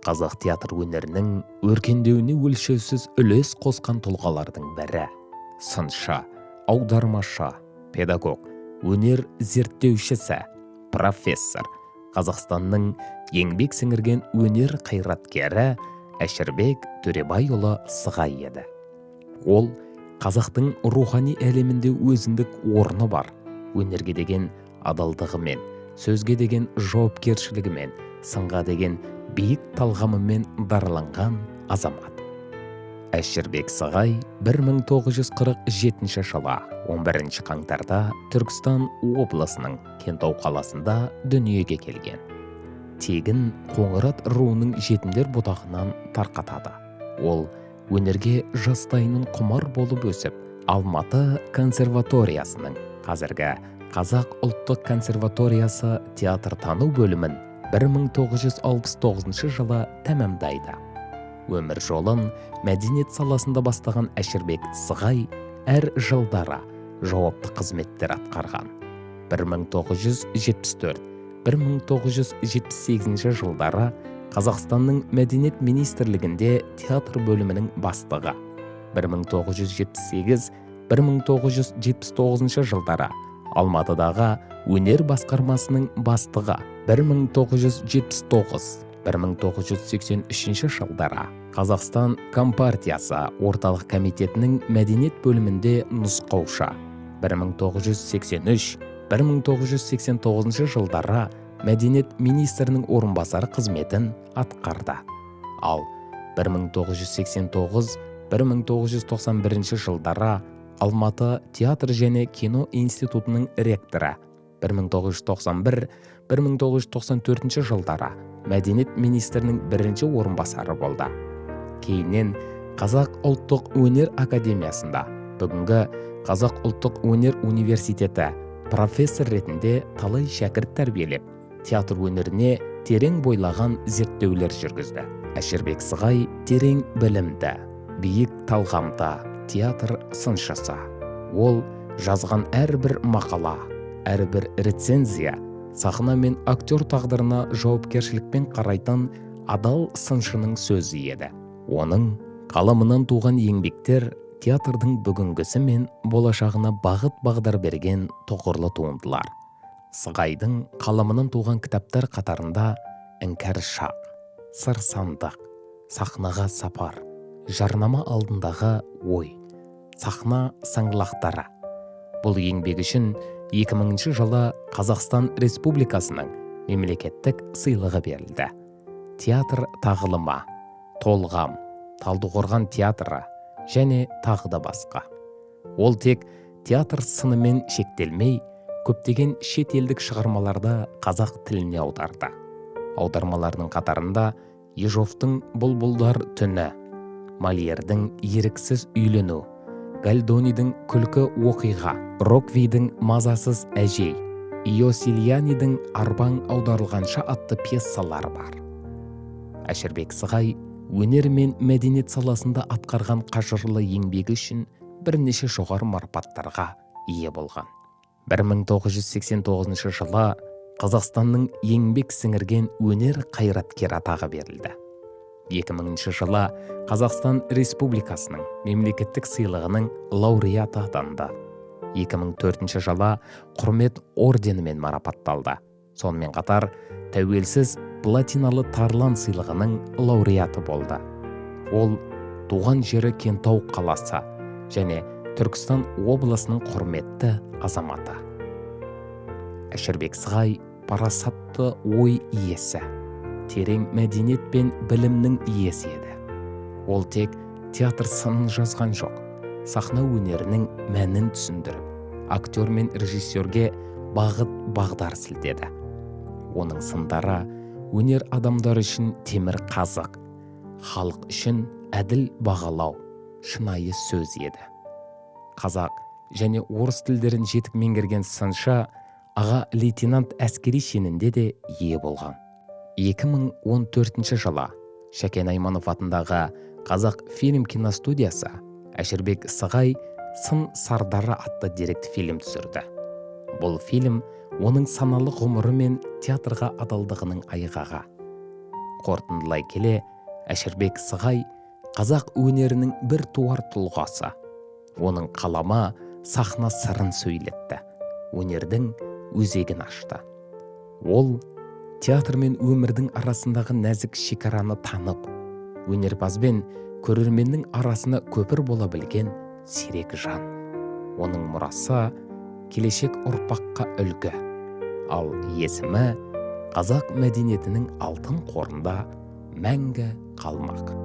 Қазақ театр өнерінің өркендеуіне өлшеусіз үлес қосқан тұлғалардың бірі. Сыншы, аудармашы, педагог, өнер зерттеушісі, профессор, Қазақстанның еңбек сіңірген өнер қайраткері Әшірбек Төребайұлы Сығай еді. Ол қазақтың рухани әлемінде өзіндік орны бар, өнерге деген адалдығымен, сөзге деген жауапкершілігімен, сынға деген биік талғамымен дараланған азамат. Әшірбек Сығай 1947 жылы 11 қаңтарда Түркістан облысының Кентау қаласында дүниеге келген. Тегін Қоңырат руының жетімдер бұтағынан тарқатады. Ол өнерге жастайынан құмар болып өсіп, Алматы консерваториясының, қазіргі Қазақ ұлттық консерваториясы, театртану бөлімін 1969 жылы тәмамдайды. Өмір жолын мәдениет саласында бастаған Әшірбек Сығай әр жылдары жауапты қызметтер атқарған. 1974-1978 жылдары Қазақстанның Мәдениет министрлігінде театр бөлімінің бастығы. 1978-1979 жылдары Алматыдағы өнер басқармасының бастығы. 1979-1983 жылдары Қазақстан Компартиясы Орталық Комитетінің мәдениет бөлімінде нұсқаушы. 1983-1989 жылдары мәдениет министрінің орынбасары қызметін атқарды. Ал 1989-1991 жылдары Алматы театр және кино институтының ректоры. 1991-1994 жылдары мәдениет министрінің бірінші орынбасары болды. Кейіннен Қазақ ұлттық өнер академиясында, бүгінгі Қазақ ұлттық өнер университеті, профессор ретінде талай шәкірт тәрбиелеп, театр өнеріне терең бойлаған зерттеулер жүргізді. Әшірбек Сығай терең білімді, биік талғамды театр сыншысы. Ол жазған әрбір мақала, әрбір рецензия сахна мен актер тағдырына жауапкершілікпен қарайтын адал сыншының сөзі еді. Оның қаламынан туған еңбектер театрдың бүгінгісі мен болашағына бағыт бағдар берген тұғырлы туындылар. Сығайдың қаламынан туған кітаптар қатарында «Іңкәр шақ», «Сыр сандық», «Сахнаға сапар», «Жарнама алдындағы ой», «Сахна саңлақтары». Бұл еңбегі үшін 2000 жылы Қазақстан Республикасының мемлекеттік сыйлығы берілді. «Театр тағылымы», «Толғам», «Талдықорған театры» және тағы да басқа. Ол тек театр сынымен шектелмей, көптеген шет елдік шығармаларды қазақ тіліне аударды. Аудармаларының қатарында Ежовтың «Бұлбұлдар түні», Мольердің «Еріксіз үйлену», Гольдонидің «Күлкі оқиға», Роквидің «Мазасыз әжей», Иосилианидің «Арбаң аударылғанша» атты пьесалары бар. Әшірбек Сығай өнер мен мәдениет саласында атқарған қажырлы еңбегі үшін бірнеше жоғары марапаттарға ие болған. 1989 жылы Қазақстанның еңбек сіңірген өнер қайраткері атағы берілді. 2000 жылы Қазақстан Республикасының мемлекеттік сыйлығының лауреаты атанды. 2004 жылы Құрмет орденімен марапатталды. Сонымен қатар тәуелсіз платиналы Тарлан сыйлығының лауреаты болды. Ол туған жері Кентау қаласы және Түркістан облысының құрметті азаматы. Әшірбек Сығай парасатты ой иесі, терең мәдениет пен білімнің иесі еді. Ол тек театр сынын жазған жоқ, сахна өнерінің мәнін түсіндіріп, актер мен режиссерге бағыт бағдар сілтеді. Оның сындары өнер адамдары үшін темір қазық, халық үшін әділ бағалау, шынайы сөз еді. Қазақ және орыс тілдерін жетік меңгерген сыншы аға лейтенант әскери шенінде де ие болған. 2014 жылы Шәкен Айманов атындағы Қазақ фильм киностудиясы «Әшірбек Сығай: сын сардары» атты деректі фильм түсірді. Бұл фильм оның саналы ғұмыры мен театрға адалдығының айғағы. Қорытындылай келе, Әшірбек Сығай қазақ өнерінің бір туар тұлғасы. Оның қаламы сахна сырын сөйлетті, өнердің өзегін ашты. Ол театр мен өмірдің арасындағы нәзік шекараны танып, өнерпаз бен көрерменнің арасына көпір бола білген сирек жан. Оның мұрасы келешек ұрпаққа үлгі, ал есімі қазақ мәдениетінің алтын қорында мәңгі қалмақ.